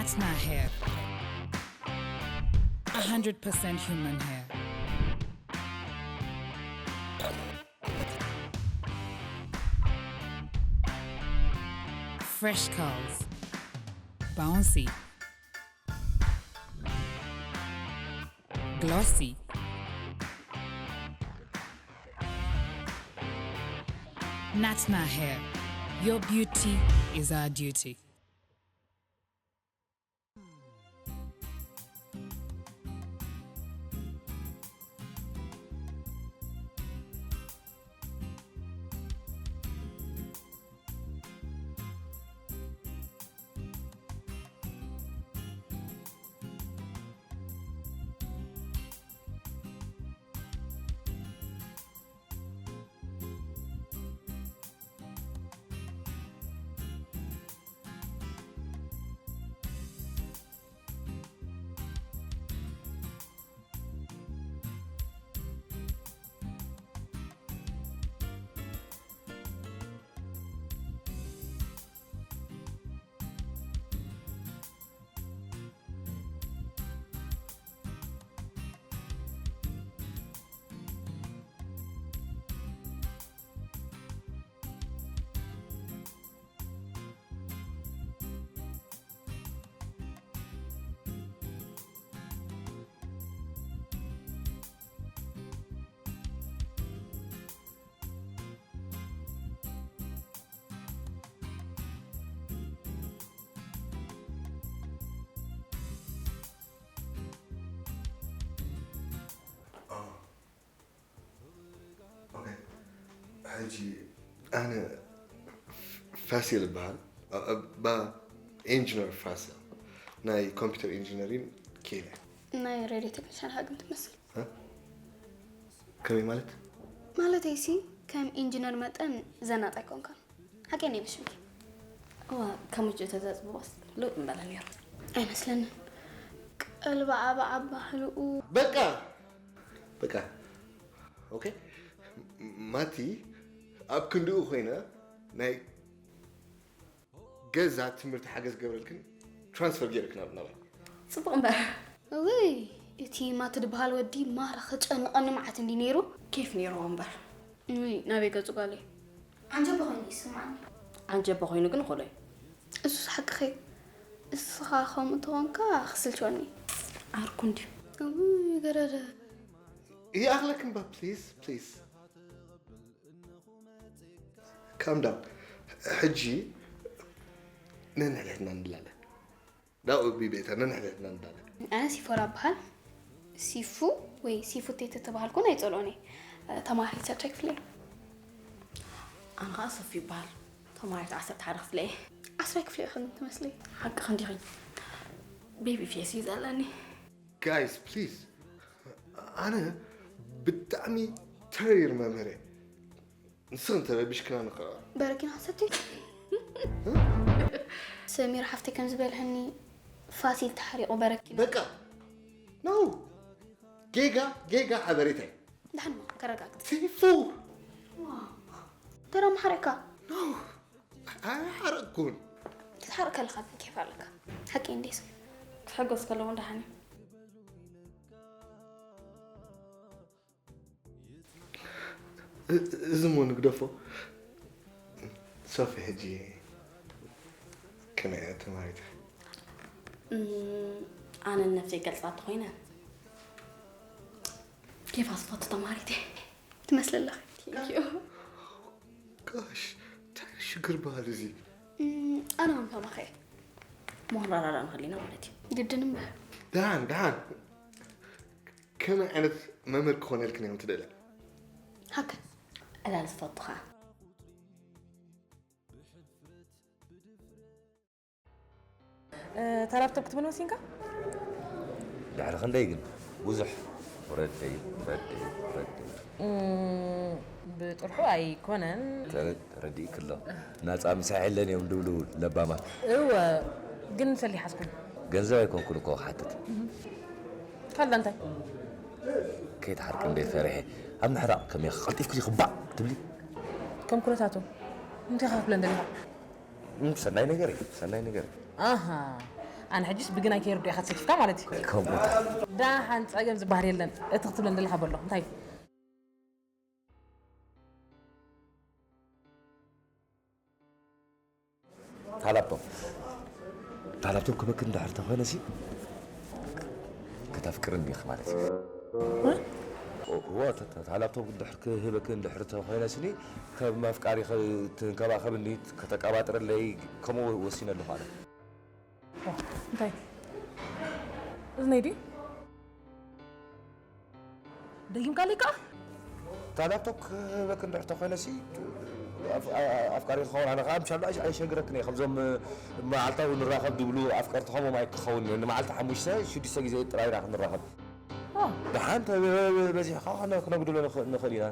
It's not hair. A hundred percent human hair. Fresh curls. Bouncy. Glossy. Natna hair. Your beauty is our duty. ኦኬ፣ ሕጂ ኣነ ፋሲል እበሃል። ባ ኢንጂነር ፋሲል፣ ናይ ኮምፒውተር ኢንጂነሪን ኬለ። ናይ ሬድዮ ቴክኒሻን ሃግም ትመስል። ከመይ ማለት? ማለተይሲ ከም ኢንጂነር መጠን ዘናጥ ኣይኮንካን። ሓቀይ ናይ ብሽምኪ። እዋ ካብ ምጭ ተዘፅብቦስ ለውጥ ምበለ ነይሩ። ኣይመስለንን። ቀልቢ ዓባ ዓባ ህልኡ በቃ በቃ። ኦኬ፣ ማቲ ኣብ ክንድኡ ኮይነ ናይ ገዛ ትምህርቲ ሓገዝ ገብረልክን ትራንስፈር ገይርክን ናብ ናባይ። ፅቡቕ እምበር እውይ እቲ ማቲ ድበሃል ወዲ ማራ ክጨንቐኒ መዓት እንዲ ነይሩ። ኬፍ ነይርዎ እምበር ውይ ናበይ ገፁ ጓለይ። ዓንጀቦ ኮይኑ ይስማዓኒ። ዓንጀቦ ኮይኑ ግን ኹለይ እሱስ ሓቅኺ። እስኻ ከምኡ እንተኾንካ ክስልችወኒ። ዓርኩ እንድዩ። ውይ ገረደ። ይኣኽለክን ባ ፕሊዝ ፕሊዝ። ካም ዳውን። ሕጂ ነንሕድሕድና ንላለ። ናብኡ ቢቤታ ነንሕድሕድና ንላለ። ኣነ ሲፎራ እበሃል። ሲፉ ወይ ሲፉቴ ተተባሃልኩ ኣይጸልኦን እየ። ተማሃሪት ሻድሻይ ክፍሊ እየ። ኣነ ከዓ ሱፍ ይበሃል። ተማሃሪት ዓሰርተ ሓደ ክፍሊ እየ። ዓስራይ ክፍሊ ኢኽን ትመስሊ። ሓቂ ክንዲኺ ቤቢ ፌስ እዩ ዘለኒ። ጋይስ ፕሊዝ፣ ኣነ ብጣዕሚ ተሪር መምህር እየ። ንስኽን ተረቢሽክና ንኽእል። በረኪና ክትሰቲ ሰሚር ሓፍተይ ከም ዝበልሀኒ ፋሲል ተሓሪቑ በረኪና በቃ ነው። ጌጋ ጌጋ ሓበሬታ እዩ። ድሓን እሞ ከረጋግጽ ፊፉ ተራ መሓረካ ነው። ኣይሓረቅኩን። ክትሓርቅ ከለኻ ግን ኬፍ ኣለካ። ሓቂ እንዴ ሰብ ክሕጎስ ከለዎ ደሓን እዩ። እ- እዚ እሞ ንግደፎ። ሶፊ ሕጂ ከመይ እያ ተማሪታ? እም፣ ኣነ ነብሰይ ገልጻ ተኾይነ ኬፋ ዝፈቱ ተማሪት እየ። ትመስሊ ኣለኺ። ጋሽ እንታይ ሽግር በሃል እዚ? እም፣ ኣነ እውን ከማኸ እየ። ምኽንራዳዳ ንኽእሊና ማለት እዩ። ግድን እምበር። ደሓን ደሓን። ከመይ ዓይነት መምህር ክኾነልክን እዮም ትደልያ? ሃከን ዕላል ዝፈቱ ኸዓ ተራብተብ ክትብል መሲንካ? ድሕሪ ክንደይ ግን ብዙሕ ውረደይ ውረደይ ውረደይ እም፣ ብጥርሑ ኣይኮነን። ተረ- ተረዲእክ ኣሎ ናፃ ምሳሕ የለን እዮም ድብሉ ለባማት እወ ግን ሰሊሓስኩም ገንዘብ ኣይኮንኩን እኮ ክሓትት ካልዳ እንታይ ከይትሓርቂ እንደ ፈሪሐ ኣብ ምሕራቕ ከመይ ቀልጢፍክ ይኽባዕ ትብሊ ከም ኩነታቱ እንታይ ከፍለን ደሊኻ እም፣ ሰናይ ነገር እዩ ሰናይ ነገር እዩ ኣሃ ኣነ ሕጅስ ብግናይ ከይርዱ ኢኻ ተሰኪፍካ ማለት እዩ። ከምኡ። ደሓን ጸገም ዝበሃል የለን። እቲ ክትብለኒ ደለኻ በሎ። እንታይ እዩ? እታ ላፕቶፕ፣ እታ ላፕቶፕ ክበክ እንድሕር ተኾይነሲ፣ ከተፍቅርኒ ኢኺ ማለት እዩ። እ? እወ፣ እታ፣ እታ ላፕቶፕ እንድሕር ክህበክ እንድሕር ተኾይነስኒ፣ ከም ኣፍቃሪ ከ-፣ ትንከባኸብኒ፣ ከተቀባጥረለይ፣ ከምኡ ወሲነ ኣለኹ ኣነ። ኦ፣ እንታይ? እዝነይ ድዩ? ደጊምካለይ ከኣ? እታ ላፕቶፕ ክህበክ እንድሕር ተኾይነሲ፣ ኣፍ-፣ ኣ-፣ ኣፍቃሪ ክኸውን፣ ኣነ ከኣ ምሻሉ ኣይ-፣ ኣይሸግረክን እየ። ከምዞም መዓልታዊ ንራኸብ ዝብሉ ኣፍቀርቲ ከምኦም ኣይክኸውን። ንመዓልቲ ሓሙሽተ፣ ሽዱሽተ ግዜ ጥራይ ኢና ክንራኸብ። ኦ። ደሓን ተ-፣ በዚሕካ ክነ-፣ ክነጉድሎ ንኽ-፣ ንኽእል ኢና።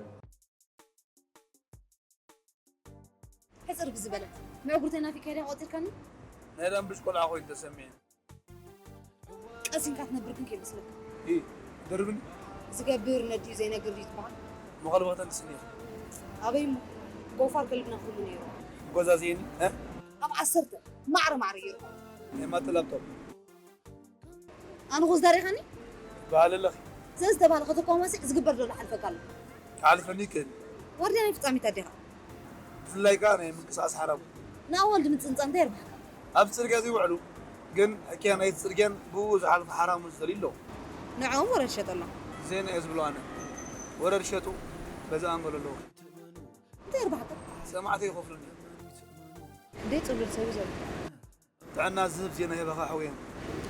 ሕጽር ብዝበለ፣ ምዕጉርተይ ናፊቀ ድያ ቆጺርካኒ? ናይ ዳምብሽ ቆልዓ ኮይኑ ተሰሚዕኒ። ቀሲንካ ትነብር ግን ከይመስለካ። ኢ፣ ደርብኒ። ዝገብር ነድዩ ዘይነግር ድዩ ትበሃል? መቐልባታ ንስኒ። ኣበይ እሞ? ጎፋር ከልብና ክህሉ ነይሩ። ጎዛዝየኒ፣ እ? ኣብ ዓሰርተ ማዕረ ማዕረ ገይሩ። ናይ ማተ ላፕቶፕ። ኣነ ኹስ ዳሪኻኒ? በሃል ኣለኺ። ዘዝተባህለ ከተቋማሲ ዝግበር ዘሎ ሓልፈካ ኣሎ። ክሓልፈኒ ይክእል። ዋርድያ ናይ ፍጻሜት ኣዴኻ። ብፍላይ ከኣ ናይ ምንቅስቓስ ሓራሙ። ንኣዋልድ ምጽንጻን እንታይ የርብሓካ? ኣብ ጽርግያ ዘይውዕሉ፣ ግን ሕክያ ናይቲ ጽርግያን ብኡ ዝሓልፉ ሓራሙ ዝደልዩ ኣለዉ። ንዕኦም ወረ ትሸጠሎም። ዜና እየ ዝብሎ ኣነ። ወረ ዝሸጡ በዚ ኣንጎሎ ኣለዉ። እንታይ የርብሓካ? ሰማዕተይ ይኸፍሉኒ። እንዴ ጽሉል ሰብ እዩ ዘሎ። ጥዕና ዝህብ ዜና ሂበኻ ሓውየ።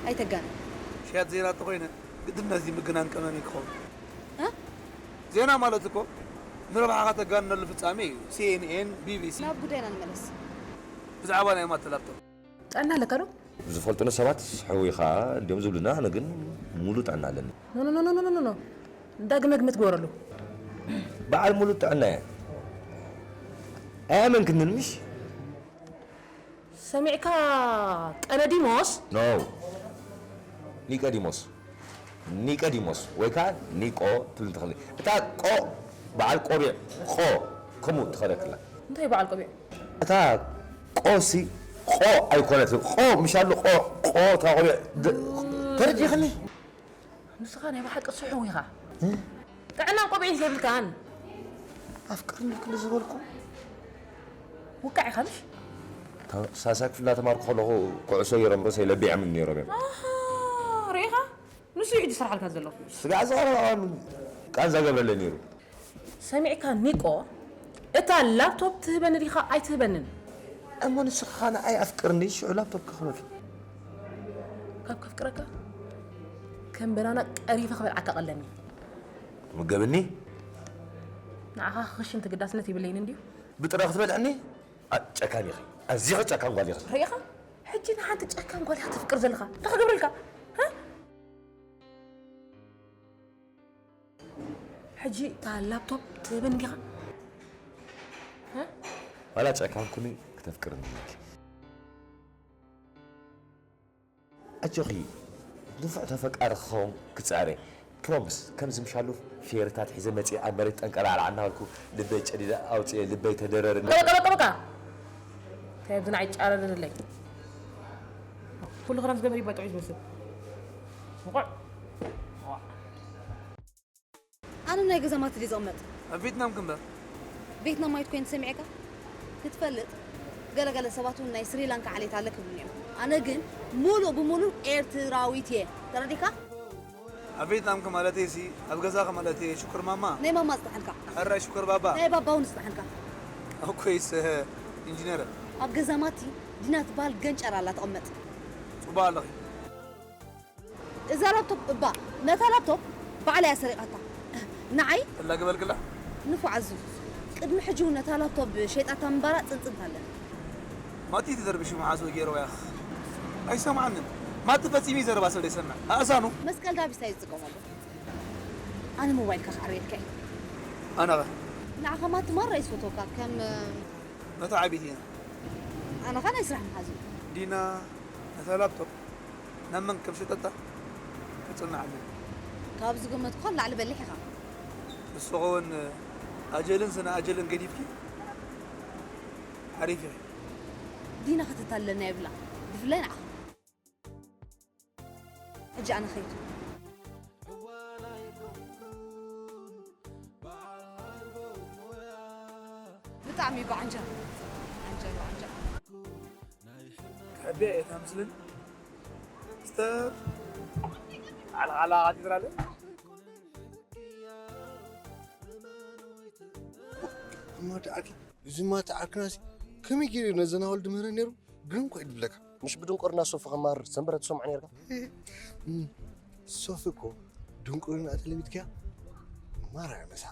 ኣይተጋነ። ሸያጥ ዜና እንተኾይነ ግድን ነዚ ምግናን ቀመም ክኸውን። እ? ዜና ማለት እኮ ንረብሓኻ ተጋንነሉ ፍጻሜ እዩ። ሲ ኤን ኤን፣ ቢ ቢ ሲ። ናብ ጉዳይና ንመለስ። ብዛዕባ ናይ ማተ ላፕቶፕ። ጥዕና ኣለካ ዶ? ዝፈልጡኒ ሰባት ሕውይኻ እንዲዮም ዝብሉና፣ ኣነ ግን ሙሉእ ጥዕና ኣለኒ። ኖ፣ ኖ፣ ኖ፣ ኖ፣ ኖ፣ ኖ። ዳግመ ግምት ግበረሉ። በዓል ሙሉእ ጥዕና እየ። ኣያመንክንን ምሽ? ሰሚዕካ ቀነዲሞስ? ኖ። ኒቀዲሞስ። ኒቀዲሞስ ወይ ከኣ ኒቆ ትብል ትኽእል። እታ ቆ በዓል ቆቢዕ ቆ ከምኡ ትኸደክላ። እንታይ በዓል ቆቢዕ? እታ ቆሲ ቆ ኣይኮነትን። ቆ ምሻሉ ቆ፣ ቆ እታ ቆቢዕ ድ-፣ ተረዲእኽኒ? ንስኻ ናይ ብሓቂ ስሑው ኢኻ። እ? ጥዕናን ቆቢዕን ዘይብልካን። ኣፍቅርኒ ክሊ ዝበልኩ። ውቃዕ ኢኻ ምሽ? ታ-፣ ሳልሳይ ክፍሊ እናተማርኩ ከለኹ ኩዕሶ ገይሮም ርእሰይ ለቢዖምኒ ነይሮም እዮም። ኣሃ፣ ርኢኻ? ንሱ እዩ ሕጂ ዝሰርሓልካ ዘሎ። ስጋዕ ዝቐረበ ቃንዛ ገብረለይ ነይሩ። ሰሚዕካ ኒቆ፣ እታ ላፕቶፕ ትህበኒ ዲኻ ኣይትህበንን? እሞ ንስኻ ንዓይ ኣፍቅርኒ፣ ሽዑ ላፕቶፕ ክኽበኪ። ካብ ከፍቅረካ፣ ከም በናና ቀሪፈ ክበልዓካ ቀለኒ። ትምገብኒ? ንዓኻ ክኽሽን ትግዳስነት ይብለይን እንድዩ። ብጥረ ክትበልዕኒ? ኣ፣ ጨካን ኢኺ። ኣዚኺ ጨካን ጓል ኢኺ። ርኢኻ? ሕጂ ንሓንቲ ጨካን ጓል ኢኻ ተፍቅር ዘለኻ። እንታይ ክገብረልካ? ሃ? ሕጂ እታ ላፕቶፕ ትህበኒ ዲኻ? እ? ዋላ ጨካን ኩኒ ክተፍቅርኒ ኢኺ። ኣጆኺ፣ ንፉዕ ተፈቃሪ ክኸውን ክጽዕር እየ። ፕሮምስ፣ ከምዚ ምሻሉ ፌርታት ሒዘ መጺአ ኣብ መሬት ጠንቀላዕላዕ እናበልኩ ልበይ ጨዲደ ኣውጽኤ ልበይ ተደረር እንዳ- በቃ፣ በቃ፣ በቃ! እንታይ ኣብዚ ንዓይ ጫረርለይ? ኩሉ ክዳን ዝገበር ይባጥዑ ዝመስል። እንቋዕ! ኣነ ናይ ገዛ ማት ድየ ዝቕመጥ? ኣብ ቬትናም ክንበር። ቬትናማዊት ኮይነ ተሰሚዐካ? ክትፈልጥ፣ ገለ ገለ ሰባት እውን ናይ ስሪላንካ ዓሌት ኣለ ክብሉኒ እዮም። ኣነ ግን ሙሉእ ብሙሉእ ኤርትራዊት እየ። ተረዲእካ? ኣብ ቬትናምኪ ማለተይሲ፣ ኣብ ገዛኺ ማለተይ ሽኮር ማማ። ናይ ማማ ጽናሕልካ። ሕራይ ሽኮር ባባ። ናይ ባባ እውን ጽናሕልካ። እኮይስ፣ ኢንጂነር። ኣብ ገዛ ማቲ ዲና ትበሃል ገንጨር ኣላ ትቕመጥ። ጽቡቕ ኣለኺ። እዛ ላፕቶፕ እባ፣ ነታ ላፕቶፕ ባዕላ እያ ሰሪቓታ። ንዓይ? ተላግበልክላ? ንፉዕ ኣዙ። ቅድሚ ሕጂ እውን ነታ ላፕቶፕ ሸይጣታ ምንባራ ጽንጽንታ ኣለን። ማቲ ተደርብሽ መዓዝ ገይረዋ ያኽ? ኣይሰምዓንን። ማቲ ፈጺሙ ዘረባ ሰብ ዘይሰምዕ። ኣእዛኑ? መስቀል ዳቢስ እዩ ዝጥቀመሉ። ኣነ ሞባይልካ ክዓርየልካ እየ። ኣነ ኸ? ንዓኻ ማቲ ማራ እዩ ዝፈትወካ። ከም መቶ ዓቢት እየ። ኣነ ኸ ናይ ስራሕ መሓዙ። ዲና፣ ነታ ላፕቶፕ ናብ መን ከም ሸጠታ ክጽናዕ ኣለኒ። ካብ ዝገመትኩኻ ንላዕሊ በሊሕ ኢኻ። ንስኺ እውን ኣጀልን ስነ ኣጀልን ገዲፍኪ ሓሪፍ ኢኺ። ዲና ከተታልለና የብላ፣ ብፍላይ ንዓኻ። ሕጂ ኣነ ኸይድ። ብጣዕሚ እኮ ዓንጃ። ዓንጃ፣ ዓንጃ። ትሕብያ እየ እታ ምስልን። ስተር። ዓላ ዓላ ዓዲ ትራለ። እማ ተዓርኪ፣ እዚ እማ ተዓርክናሲ ከመይ ገይሩ ነዘን ኣዋልድ ምህረ ነይሩ? ግርም እኮ እዩ ዝብለካ። ምሽ ብድንቁርና ሶፊ ከማርር ሰንበረ ትሰምዖ ነርካ? እም፣ ሶፊ እኮ ድንቁርና ተለሚድክያ ማራ እያ መሳ።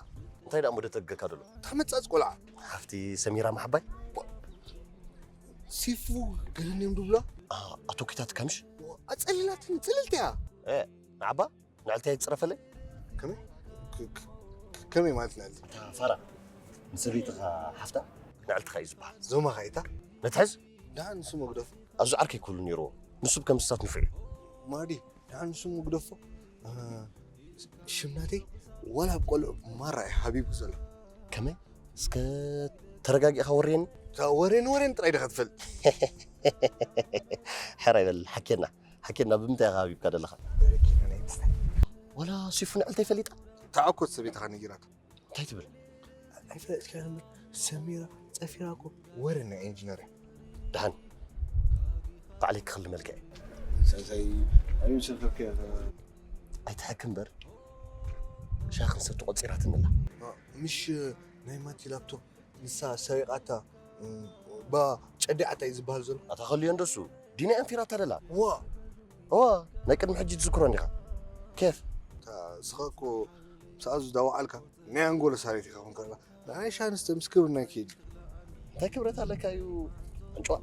እንታይ ደኣ እሞ ደተግገካ ደሎ? ተመጻጽ ቆልዓ። ሓፍቲ ሰሚራ መሓባይ? ሲፉ ገለኒዮም ድብላ? ኣ-፣ ኣቶኪታትካ ምሽ? ኣጸሊላትኒ፣ ጽልልቲ እያ። እ፣ ንዓባ? ንዕልቲ ኣይትጽረፈለይ? ከመይ? ክ-፣ ክ-፣ ክ-፣ ከመይ ማለት ንዕልቲ? እታ ፋራ፣ ንሰበይትኻ ሓፍታ ንዕልትኻ እዩ ዝበሃል። ዞማኻ እታ? መትሓዝ? ደሓን ንሱ መግደፉ። ኣብዚ ዓርከይ ክህሉ ነይርዎ። ንሱ ብከምስታት ንፉዕ እዩ። ማዲ፣ ደሓን ንሱ መግደፉ። እ፣ ሽም ናተይ ዋላ ኣብ ቆልዑ ማራ እዩ ሓቢቡ ዘሎ። ከመይ? እስከ ተረጋጊእኻ ወሬኒ። እታ ወሬን ወሬን ጥራይ ዲኻ ትፈልጥ? ሕራይ በል፣ ሓኬና። ሓኬና፣ ብምንታይ ኢኻ ሓቢብካ ዘለኻ? በረኪና ናይ ምስታይ። ዋላ ሲፉ ንዕልተይ ፈሊጣ? ተዓኮት ሰበይትኻ ነጊራታ። እንታይ ትብል? ኣይፈለጥካያን እምበር፣ ሰሚራ ጸፊራ እኮ ወረ ናይ ኢንጂነር እያ። ደሓን፣ ባዕለይ ክኽልመልካ እየ። ሳልሳይ፣ ኣበይ ምስ ረኸብካያ? ኣይትሓክ እምበር፣ ሻሂ ክንሰቲ ቆጺራትኒ ኣላ። አ፣ ምሽ ናይ ማቲ ላፕቶፕ ንሳ ሰሪቓታ፣ እም፣ ባ ጨዲዓታ እዩ ዝበሃል ዘሎ። ኣታ ከልዮ እንደሱ፣ ዲና ኣንፊራታ ደላ። ዋ! እዋ፣ ናይ ቅድሚ ሕጂ ትዝክሮ እንዲኻ። ኬፍ? እታ፣ እስኻ እኮ ምስኣ ዝዳወዓልካ ናይ ኣንጎሎ ሳሬት ኢኻ ኮንካ። ንዓይ ሻንስ ምስ ክብርና ይከይድ። እንታይ ክብረት ኣለካ እዩ? ኣንጭዋ።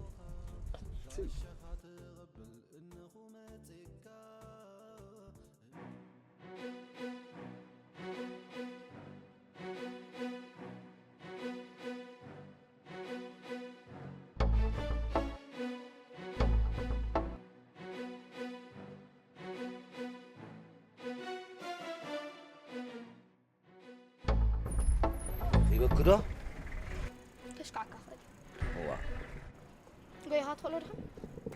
ሂበኪ ዶ? ከሽካዕካ ኽእል እዩ። እዋ፣ ጎይኻ ትኽእሎ ዲኻ?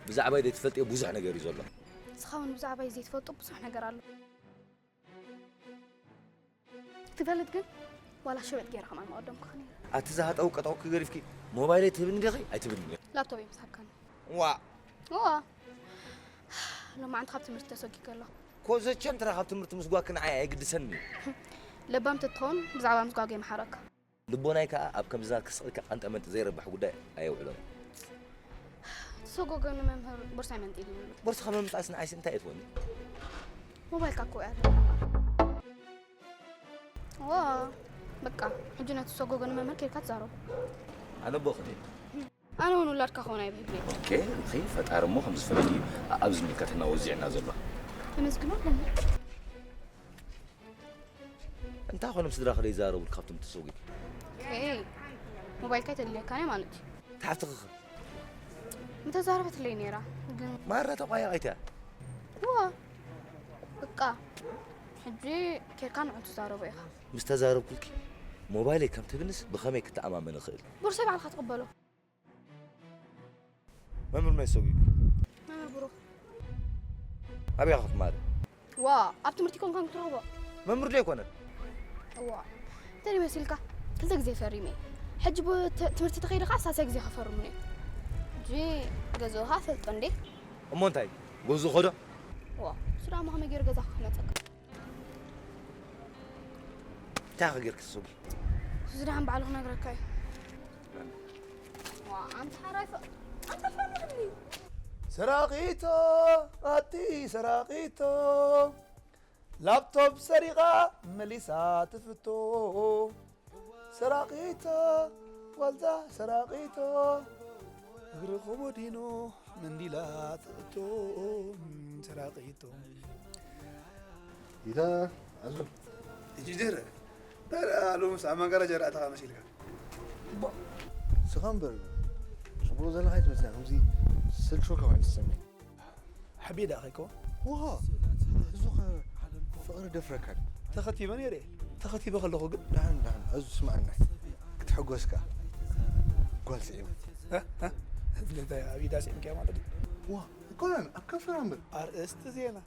ብዛዕባይ ዘይትፈልጥዮ ብዙሕ ነገር እዩ ዘሎ። ንስኻ እውን ብዛዕባይ ዘይትፈልጦ ብዙሕ ነገር ኣሎ። ትፈልጥ ግን ዋላ ሸበጥ ገይረ ከማን መቐደምኩኻ ነይረ። ኣቲ ዝሃጠው ቀጠውኪ ገሪፍኪ ሞባይለይ ትህብኒ ዲኺ ኣይትህብኒ? ላፕቶፕ እዮም ዝሃብካኒ። ዋ ዋ ሎማዓንቲ ካብ ትምህርቲ ተሰጊገ ኣለኹ። ኮዘቸም ትራ ካብ ትምህርቲ ምስጓግኪ ንዓይ ኣይግድሰኒ። ለባም ተትኸውን ብዛዕባ ምስጓግ የምሓረካ። ልቦናይ ከኣ ኣብ ከምዛ ክስቕልካ ቃንጠመንጢ ዘይረብሕ ጉዳይ ኣየውዕሎን። ተሰጎገኒ መምህር ቦርሳይ መንጢሉ። ቦርስኻ መምጻእስ ንዓይሲ እንታይ እትወኒ? ሞባይልካ እኮ እያ። ዋ በቃ ሕጂ ነቲ ተሰጎገኒ መምህር ኬድካ ትዛረቡ። ኣነ ቦኽኒ ኣነ እውን ውላድካ ክኸውን ኣይብህግን እየ። ኦኬ ኦኬ። ፈጣሪ እሞ ከም ዝፈለዩ ኣብ ዝምልከተና ወዚዕና ዘሎ ተመስግኖ ኣለኒ። እንታይ ኮኖም ስድራኺ ዘይዛረቡልካ ካብቶም ተሰጒግኪ? ኦኬ ሞባይልካ ኣይተድልየካን እያ ማለት እዩ። ታሕትኺ ኸ? ምተዛረበትለይ ነይራ ግን ማራ ተቋያቒት እያ። ዋ በቃ ሕጂ ኬድካ ንዑ ትዛረቦ ኢኻ። ምስ ተዛረብኩልኪ ሞባይለይ ከም ትህብንስ ብኸመይ ክተኣማመን እኽእል? ቦርሳይ ባዕልኻ ትቕበሎ። መምህር መን ሰጒጉ? መምህር ብሩኽ። ኣበይ ኢኻ ክትመሃሪ? ዋ ኣብ ትምህርቲ ኮንካ ክትረኽቦ። መምህር ዶ ኣይኮነን? ዋ እንታይ መሲልካ? ክልተ ግዜ ፈሪመ። ሕጂ ብ- ት- ትምህርቲ ተኸይደ ከዓ ሳልሳይ ግዜ ከፈርሙኒ እዮም። ሕጂ ገዝኡ ከዓ ፈልጦ እንዴ? እሞ እንታይ ገዝኡ ኸዶ? ዋ እሱ ደኣ ከመይ ገይሩ ገዛ ክመፀካ? እንታይ ኢኻ ጌርኪ ትሰጉ? እዚ ደሓን ባዕሉ ክነግረካ እዩ። ዋ ኣንቲ ሓራይ ፈ- ኣንተ ፈርምኒ። ሰራቂቶ ኣቲ ሰራቂቶ ላፕቶፕ ሰሪቓ መሊሳ ትፍቶ ሰራቂቶ ዋልታ ሰራቂቶ እግሪ ኮሞዲኖ መንዲላ ትእቶ ሰራቂቶ ኢታ ኣዞ ኢንጂነር ሎምስ ኣብ መጋረጃ ርኣተኻ መሲልካ ስኻ እምበር ጽቡቕ ዘለኻ ኣይትመስልን ከምዚ ስልሾካ ኮይኑ ትሰምዕ ሓቢዳ ኸይኮ ዋ እዙ ፍቕሪ ደፍረካ ድዩ? ተኸቲበ ነይረ ተኸቲበ ከለኹ ግን ደሓን ደሓን ኣዙ ስማዕና ክትሕጎስካ ጓል ስዒቡ እንታይ ኣብ ኢዳ ስዒምካያ ማለት እዩ ዋ ኣይኮነን ኣብ ከንፈራ እምበር ኣርእስቲ ዜና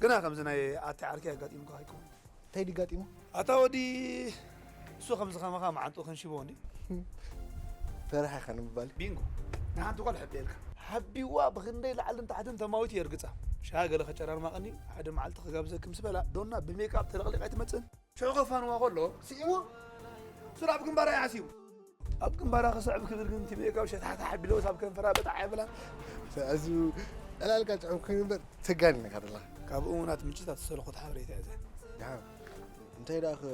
ግና ከምዚ ናይ ኣታ ዓርኪ ኣጋጢሙካ ኣይኮን። እንታይ ድጋጢሙ? ኣታ ወዲ እሱ ከምዚ ከማኻ መዓንጡ ክንሽቦ እንዲ። ፈራሕ ኢኻ ንምባል። ቢንጎ። ንሓንቲ ጓል ሕቤልካ። ሓቢዋ ብኽንደይ ላዕልን ታሕትን ተማዊት የርግጻ። ሻገለ ከጨራርማቐኒ ሓደ መዓልቲ ክጋብዘኪ ምስ በላ ዶና ብሜክኣፕ ተለቕሊቓ ኣይትመጽእን። ሽዑ ከፋንዋ ከሎ ስዒሙ። ስራብ ግንባራ ይሓሲቡ። ኣብ ግንባራ ክስዕብ ክብል ግን እቲ ሜክኣፕ ሸታሕታሕ ኣቢለውስ ኣብ ከንፈራ በጣዕ የብላን። ኣዝዩ ዕላልካ ጥዑም ኮይኑ እምበር ተጋኒንካ ደለኻ። ካብ እሙናት ምንጭታት ዝሰለኹት ሓበሬታ እየ እዚ። ደሓን እንታይ ደኣ ኸ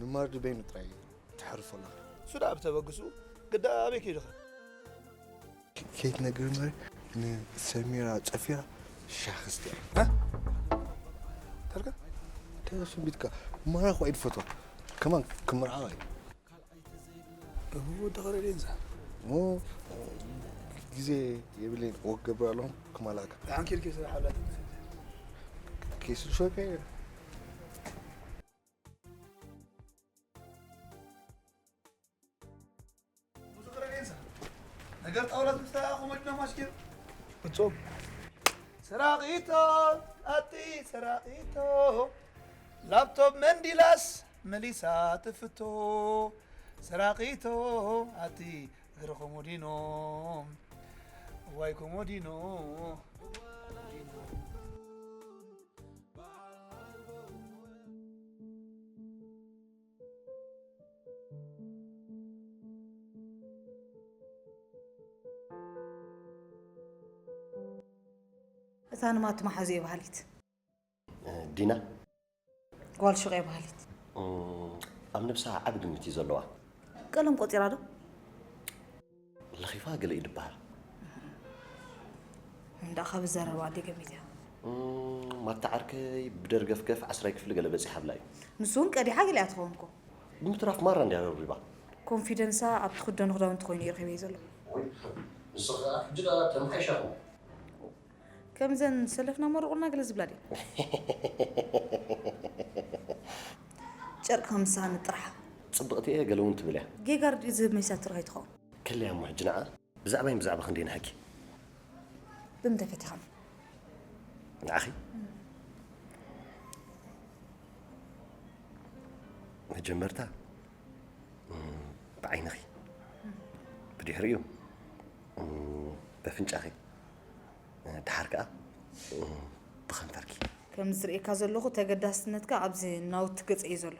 ንማርዲ በይኑ ጥራይ ትሓርፎ ኣለኻ? እሱ ደኣ ብተበግስኡ ግዳ ኣበይ ከይዱ ኸ? ከይትነግር እምበር ንሰሚራ ጸፊራ ሻህ ክስትያ። እ? ተልካ? እንታይ ስምቢትካ? ማራ እኮ እየ ዝፈትዋ። ከማን ክምርዓዋ እየ። እሁ፣ ወዲ ኸረዴንሳ። እሞ ግዜ የብለይን፣ ወክ ገብር ኣለኹም ክማላእካ። ደሓን ኬድኪ ስራሕ ኣላ ትምሲ። ኬስ ሾከ። ወዲ ኸረዴንሳ። ነገር ጣውላ ትፍታ፣ ኮሞድና ማስኪር። ፍጹም። ሰራቂቶ፣ ኣቲ ሰራቂቶ። ላፕቶፕ መንዲላስ መሊሳ ትፍቶ። ሰራቂቶ፣ ኣቲ እግሪ ኮሞዲኖ። እዋይ ኮሞዲኖ። እታ ንማቱ መሓዙ እየ በሃሊት። እ፣ ዲና? ጓል ሹቕ እየ በሃሊት። እም፣ ኣብ ነብሳ ዓቢ ግምት እዩ ዘለዋ። ቀለም ቆጺራ ዶ? ለኺፋ ገለ እዩ ዝበሃል። እንዳ ካብ ዘረባ ኣደ ገሚት እያ። እም፣ ማታ ዓርከይ ብደርገፍገፍ ዓስራይ ክፍሊ ገለ በጺሓ ብላ እዩ። ንሱ እውን ቀዲሓ ገለ እያ ትኸውን እኮ። ብምትራፍ ማራ እንድያ ረብሪባ። ኮንፊደንሳ ኣብ ትኽደኖ ክዳውንቲ ኮይኑ እዩ ረኺበዮ ዘሎ። ወይ፣ ንሱ ኸኣ ሕጂ ደኣ ተመሓይሻኹም። ከምዘን ሰለፍና መርቑና ገለ ዝብላ ድየ? ጨርቂ ከምሳኒ ጥራሕ። ጽብቕቲ እየ ገለ እውን ትብል እያ። ጌጋ ርድኢት ዝህብ መሲላትካ ከይትኸውን። ከለያ እሞ ሕጂ ንዓ ብዛዕባይን ብዛዕባ ክንደይ ንሃኪ? ብምንታይ ፈቲኻኒ? ንዓኺ? መጀመርታ፣ እም፣ ብዓይንኺ። ብድሕሪኡ፣ እም፣ በፍንጫኺ። ድሓር ከኣ፣ እም፣ ብኸንፈርኪ። ከም ዝርእየካ ዘለኹ ተገዳስነትካ ኣብዚ ናውቲ ገጸይ እዩ ዘሎ።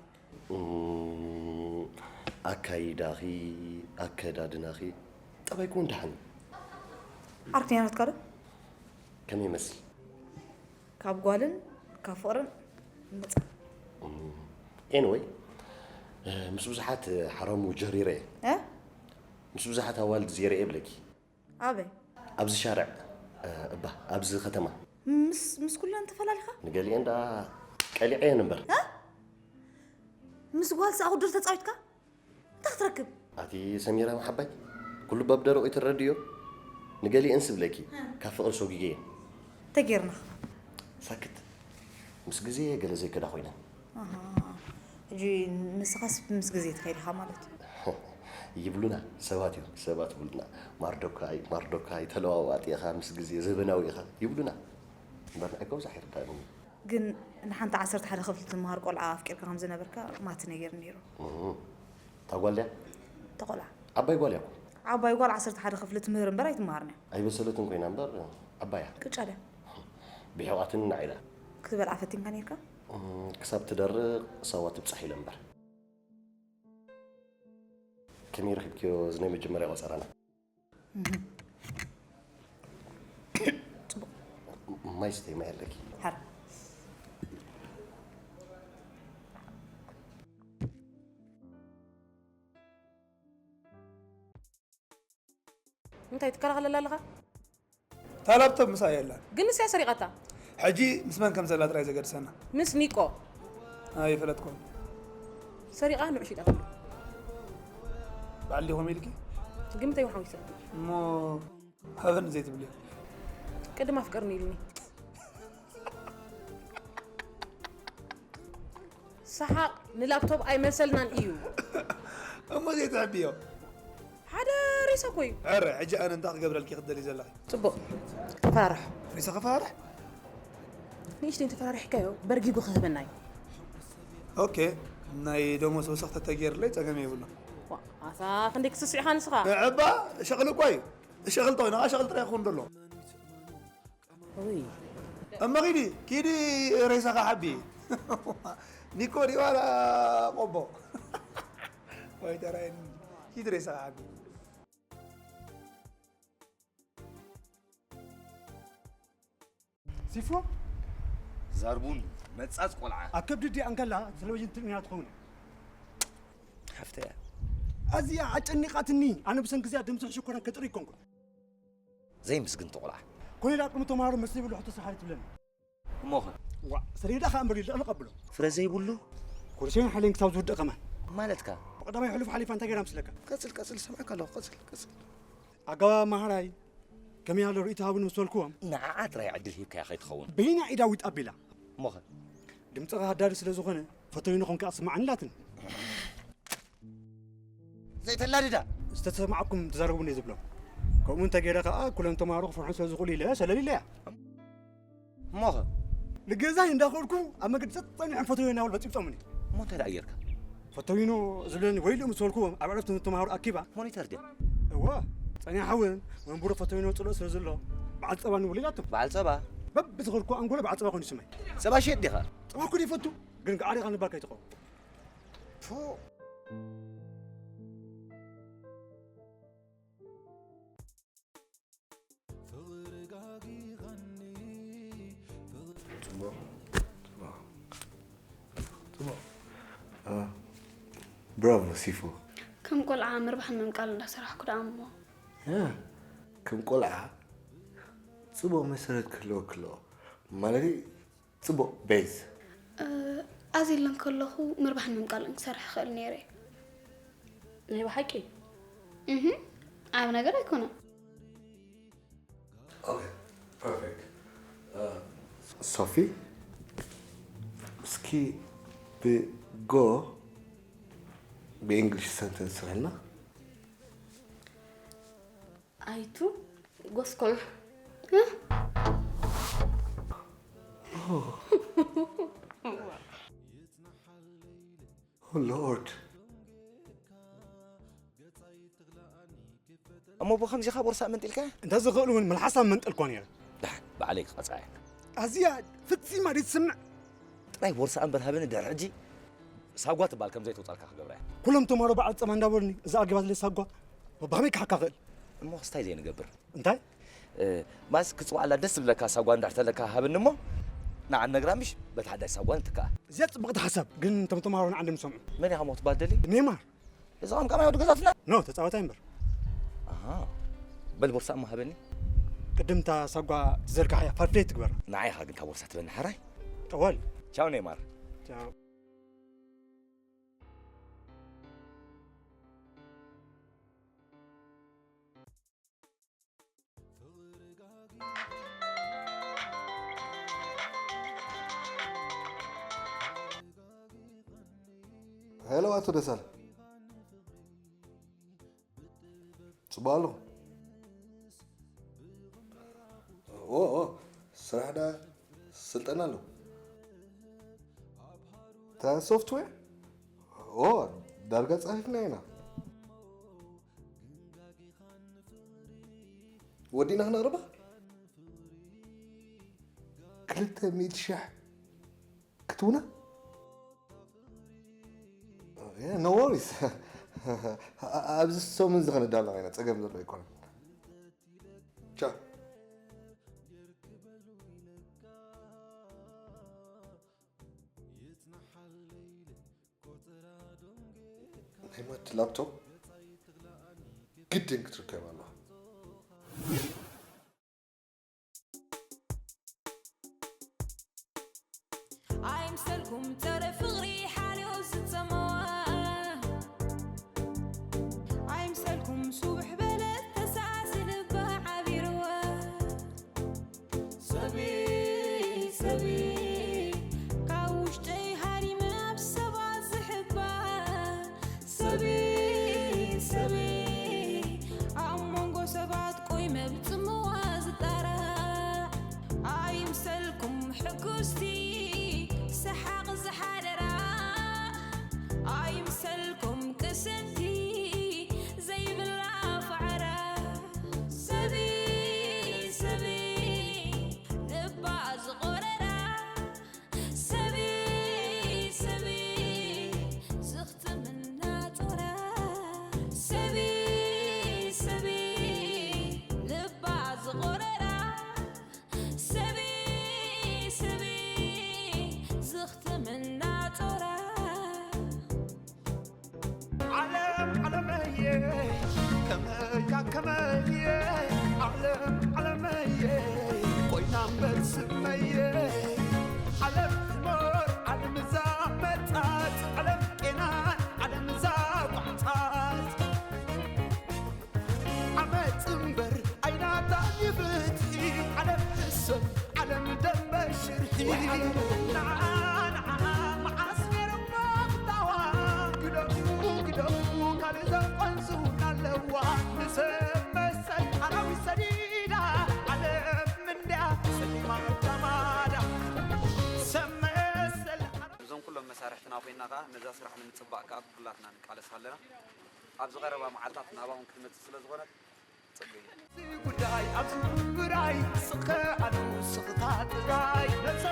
እም፣ ኣካይዳኺ፣ ኣከዳድናኺ፣ ጠባይኪ እውን ደሓን እዩ። ዓርክቲ ናትካ ዶ? ከመይ ይመስል? ካብ ጓልን ካብ ፍቕርን ንመጻ። እም፣ ኤኒወይ፣ እ፣ ምስ ብዙሓት ሓራሙ ጀሪረ እየ። እ? ምስ ብዙሓት ኣዋልድ ዜረ እየ ብለኪ። ኣበይ? ኣብዚ ሻርዕ፣ እ፣ እባ፣ ኣብዚ ከተማ። ምስ፣ ምስ ኩለን ተፈላሊኻ? ንገሊኤን ደኣ ቀሊዐየን እምበር። እ? ምስ ጓል ሰኣኹ ዱር ተጻዊትካ? እንታይ ክትረክብ? ኣቲ ሰሚራ መሓባይ፣ ኩሉ በብ ደረቑ እዩ ትረድዮ። ንገሊኤንስ ብለኪ፣ እ። ካብ ፍቕሪ ሰጒገየን። ተጌርና። ሳክት። ምስ ግዜ ገለ ዘይከዳ ኮይነን። ኣሃ። ሕጂ ንስኻስ ምስ ግዜ ትኸይድ ኢኻ ማለት እዩ? ይብሉና ሰባት እዮም፣ ሰባት ይብሉና። ማርዶካይ፣ ማርዶካይ፣ ተለዋዋጢ ኢኻ፣ ምስ ግዜ ዘበናዊ ኢኻ ይብሉና። እምበር ንዓይ እኮ ብዙሕ ኣይርዳእን እዩ። ግን ንሓንቲ ዓሰርተ ሓደ ክፍሊ ትመሃር ቆልዓ ኣፍቂርካ ከም ዝነበርካ ማቲ ነጊሩኒ ነይሩ። እህ። እታ ጓል ድያ? እታ ቆልዓ። ዓባይ ጓል እያ እኮ። ዓባይ ጓል ዓሰርተ ሓደ ክፍሊ ትምህር እምበር ኣይትመሃርን እያ። ኣይበሰለትን ኮይና እምበር ዓባይ እያ። ቅጫ ድያ? ብሕቋትን ንዓይ ኢላ። ክትበልዓ ፈቲንካ ነይርካ? እም፣ ክሳብ ትደርቕ ሳዋ ትብጻሕ ኢለ እምበር። ከመይ ረኺብክዮ እዚ ናይ መጀመርያ ቆጸራና? እህ። ጽቡቕ። ማይ ስተይ፣ ማይ ኣለኪ። ሓር። እንታይ ትከላኸለላ ኣለኻ? እታ ላፕቶፕ ምሳይ የላን። ግን ንስያ ሰሪቓታ። ሕጂ ምስ መን ከም ዘላ ጥራይ ዘገድሰና። ምስ ኒቆ። ኣይፈለጥኩን። ሰሪቓ ንዑ ሺጣ። በዓል ዲኹም ኢልኪ? ግምተይ ሓዊሰ። እሞ ሃበኒ ዘይትብልዮ? ቅድም ኣፍቅርኒ ኢሉኒ። ሰሓቕ ንላፕቶፕ ኣይመሰልናን እዩ። እሞ ዘይትሕብዮ? ሓደ ሬሳ እኮ እዩ። ኧረ፣ ሕጂ ኣነ እንታይ ክገብረልኪ ክትደሊ ዘለኺ? ጽቡቕ። ክፋርሕ። ሬሳ ክፋርሕ? ንእሽተይ እንተፈራሪሕካዮ በርጊጉ ክህበና እዩ። ኦኬ፣ ናይ ደሞዝ ወሰኽ ተተጌርለይ ጸገም የብሉ። ዋ፣ ኣታ ክንደይ ክስስዕ ኢኻ ንስኻ? እባ ሸቕሊ እኳ እዩ። ሸቕሊ ተኾይኑ ኸዓ ሸቕሊ ጥራይ ክኾን ደሎ። ውይ፣ እመ ኪዲ ኪዲ ሬሳኻ ሓቢ። ኒኮ ዲዋላ ቆቦ። ወይ ተራይ ኪዲ ሬሳኻ ሓቢ። ሲፎ ዛርቡን መጻጽ ቆልዓ ኣብ ከብዲ ዲኣ እንከላ ቴሌቪዥን ትርእያ ትኸውን። ሓፍተያ ኣዚኣ ኣጨኒቓትኒ። ኣነ ብሰንኪ እዚኣ ድምፅሕ ሽኮራን ከጥርይ ኮንኩ። ዘይምስግንቲ ቆልዓ ኮይና ቅድሚ ተምሃሮ መስሊ ብሉ ሕቶ ሰሓሪ ትብለኒ። እሞኸ ዋ ሰሪዳ ከኣ እምበር ይልቕ ንቐብሎ። ፍረ ዘይብሉ ኩርሴን ሓይሌን ክሳብ ዝውድእ ከማን ማለትካ ብቐዳማይ ሕሉፍ ሓሊፋ እንታይ ገይራ ምስለካ? ቀጽል ቀጽል ሰምዐካ ኣለኹ ቀጽል ቀጽል ኣገባብ መሃራይ ከመይ ኣሎ ርእይቶ ሃቡኒ ምስ በልክዎም ንዓኣ ጥራይ ዕድል ሂብካያ ከይትኸውን በይና ኢዳዊት ኣቢላ እሞኸ ድምፅኻ ሃዳሪ ስለ ዝኾነ ፈተዊኑ ኾንካ ስማዕኒ ላትን ዘይተላድዳ ዝተሰማዕኩም ተዛረቡኒ ዝብሎ ከምኡ እንተ ገይረ ከዓ ኩሎም ተምሃሮ ክፈርሑ ስለ ዝኽእሉ ኢለ ሰለል ኢለያ እሞኸ ንገዛይ እንዳኸድኩ ኣብ መገዲ ጸጥ ጸኒሖም ፈተዊና ወል በፂብጦምኒ እሞ እንታይ ደኣ ጌርካ ፈተዊኖ ዝብለኒ ወይሉ ምስ በልክዎም ኣብ ዕረፍቲ ንተምሃሮ ኣኪባ ሞኒተር ድያ እወ ጸኒሓ እውን መንቡሮ ፈተዊኖ ጽልኦ ስለ ዘሎ በዓል ጸባ ንብሉ ኢላቶም በዓል ጸባ በብዝኸድኩ ኣንጎሎ በዓል ጸባ ኮይኑ ይስማይ ጸባ ሸጥ ዲኻ ጸባ ኩሉ ይፈቱ ግን ገዓሪኻ ንባል ከይትኸውን ፎ ብራቮ ሲፎ ከም ቆልዓ ምርባሕን ምምቃል እንዳሰራሕኩ ደኣ እሞ ያ ከም ቆልዓ ጽቡቕ መሰረት ክህልወ ክሎ ማለት ጽቡቕ ቤዝ ኣዚለ እንከለኹ ምርባሕን ምምቃልን ክሰርሕ ይኽእል ነይረ ናይ ብሓቂ እህ ዓብ ነገር ኣይኮነን ሶፊ እስኪ ብጎ ብእንግሊሽ ሰንተንስ ስርሕልና ኣይቱ ጎስኮል ሎርድ እሞ ብኸምዚኻ ቦርሳ መንጢልካ እንተ ዝኽእል እውን መልሓሳ መንጠልኳ ነይረ ዳሕን ባዕለይ ክቐፅዓ እየ ኣዝያ ፍጺማ ደይትስምዕ ጥራይ ቦርሳ እምበር ሃበኒ ድሕሪ ሕጂ ሳጓ ትበሃል ከም ዘይተውፃልካ ክገብራ እየ ኩሎም ተምሃሮ በዓል ጸማ እንዳበሉኒ እዛ ኣጊባትለይ ሳጓ ብኸመይ ክሓካ ክእል እሞ ክስታይ ዘይንገብር እንታይ ማስ ክፅዋዕላ ደስ ዝብለካ ሳጓ እንዳሕተለካ ሃበኒ እሞ ንዓን ነግራ ምሽ በቲ ሓዳሽ ሳጓ ንትከኣ እዚኣ ጽብቕቲ ሓሳብ ግን እቶም ተምሃሮ ንዓንዶም ይሰምዑ መን ኢኻ ሞ ትባደሊ ኔማር እዚ ቐምቃማይ ወዲ ገዛትና ኖ ተጻዋታይ እምበር ኣሃ በል ቦርሳ እሞ ሃበኒ ቅድም እታ ሳጓ ትዘርግሓያ ፋድለይ ትግበራ ንዓይ ኢኻ ግን ካብ ቦርሳ ትበኒ ሓራይ ጠወል ቻው ኔማር ቻው ሄሎ ኣቶ ደሳለ ጽቡቕ ኣለኹ ኦ ኦ ስራሕ ዳ ስልጠና ኣለኹ እታ ሶፍትዌር ኦ ዳርጋ ጻፊፍና ኢና ወዲና ክነቕርባ ክልተ ሚእቲ ሸሕ ክትውና no worries ኣብዚ ሰሙን እዚ ከነዳሎ ኢና ጸገም ዘሎ ኣይኮነን ቻው ናይ ማት ላፕቶፕ ግድን ክትርከብ ኣለዋ ኣይምሰልኩም ጸረ ፍቕሪ ሓልዮ ዝጸመዋ ኣይምሰልኩም ሱብሕ በለት ተሳእሲ ልባ ዓቢርዋ ሰበይ ሰበይ ካብ ውሽጠይ ሃሪመ ኣብ ሰባት ዝሕባ ሰበይ ሰበይ ኣብ መንጎ ሰባት ቆይመ ብጽምዋ ዝጣራዕ ኣይምሰልኩም ሕጉስ ሰሓቕ ዝሓደራ ኣይምሰልኩም ቅስንቲ ዘይብላ ፋዕራ ሰቢ ሰቢ ልባ ዝቖረራ ሰቢ ሰቢ ዝኽትምና ጦራ ሰቢ ሰቢ ልባ ዝቖረራ ሰቢ ሰቢ ዝኽትምና ጦራ ዓለም ዓለመየ ከመያ ከመየ ዓለም ዓለመየ ኮይና እምበር ስመየ ዓለም ትኖር ዓለም እዛ መጣት ዓለም ቄናን ዓለም እዛ ቋዕጻት ዓመት እምበር ኣይናታን ይፍትሒ ዓለም ትሰብ ዓለም ደመ ሽርሒ ንዓኣ ንዓኣ መዓስ ነይሮሞ ክታዋ ግደፉ ግደፉ ካልእ ዘቆንሱ ኣለዋ ንሰብ መሰል ኣራዊት ሰዲዳ ዓለም እንድያ ጸሊማ መታማዳ ሰብ መሰል ኣራዊት እዞም ኩሎም መሳርሕትና ኮይና ከዓ ነዛ ስራሕ ንምፅባቕ ከዓ ኩላትና ንቃለስ ኣለና። ኣብዚ ቀረባ መዓልታት ናባኹም ክትመፅእ ስለ ዝኾነት ፅቡቅ እዩ። ጉዳይ ኣብዚ ጉዳይ ስኸ ኣሉ ስኽታ ጥራይ ነብሰ